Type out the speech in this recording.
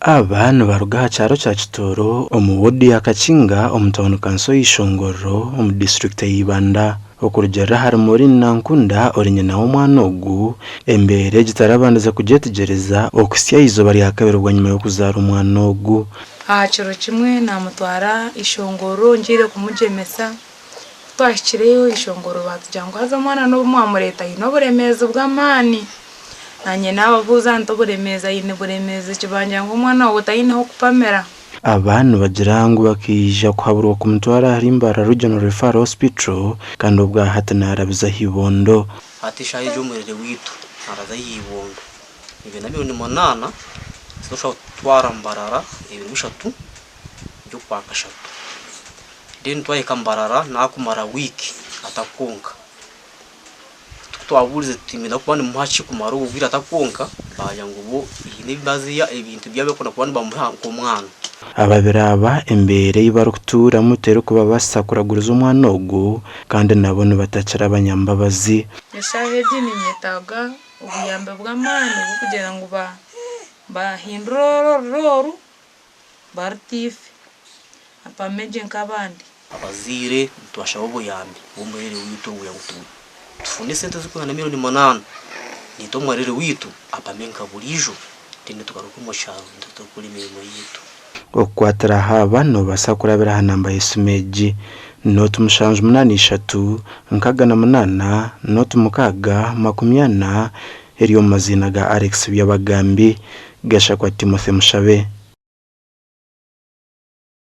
Aba nibaruga aha kyaro kya Kitooro omu woodi ya Kakinga omu tauni kanso y'eishongorero omu disiturikiti ya Ibanda. Okurugiirira ahari Maureen Nankunda ori nyina w'omwana ogu, embeera egi tarabandize kugyetegyereza okuhitsya aha izooba rya kabiri bwanyima y'okuzaara omwana ogu. Aha kiro kimwe naamutwara eishongorero ngiire kumugyemesa, ku twahikireyo eishongorero baatugira ngu haza omwana n'obu mwamureeta aine oburemeezi bw'amaani. Naanye naababuuza nti oburemeezi aine buremeezi ki? Bangira ngu omwana waawe taine h'okupamira. Aba nibagira ngu bakaija kuhaburwa kumutwara ahari Mbarara Regional Referral Hospital kandi obwahati narabiza aha ibondo. Hati eshaaha egi omurere waitu naraza aha ibondo nibenda milioni munaana ezitushobora kutwara Mbarara ebiro bishatu by'okwakashatu then twahika Mbarara nakumara wiiki atakwonka. Ku twabuurize tuti mwenda kuba nimuha ki kumara obwo bwire atakwonka, baagira ngu bo haine ebi baziha ebintu byabo ebi barikwenda kuba nibamuha nk'omwana. Ababiri aba embeera ei barikutuuramu terikubabaasisa kuraguriza omwana ogu kandi nabo nibatakira abanyambabazi. Eshaaha egi ninyetaaga obuyambi bw'amaani bw'okugira ngu bahindure oruriro oru barute ife mpame gye nk'abandi. Abazaire nitubashaba obuyambi bw'omurere waitu ogu kugira ngu tufune esente zirikwingana milioni munaana naitwe omurere waitu apame nka buriijo then tugaruke omu kyaro tukore emirimo yaitu. Okukwatira aha aba noobaasa kurabira aha namba y'esimu egi, nooti mushanju munaana ishatu, nkaaga na munaana, nooti mukaaga, makumi ana, eri omu maziina ga Alex Byabagambi, Gashakwa Timothy Mushabe.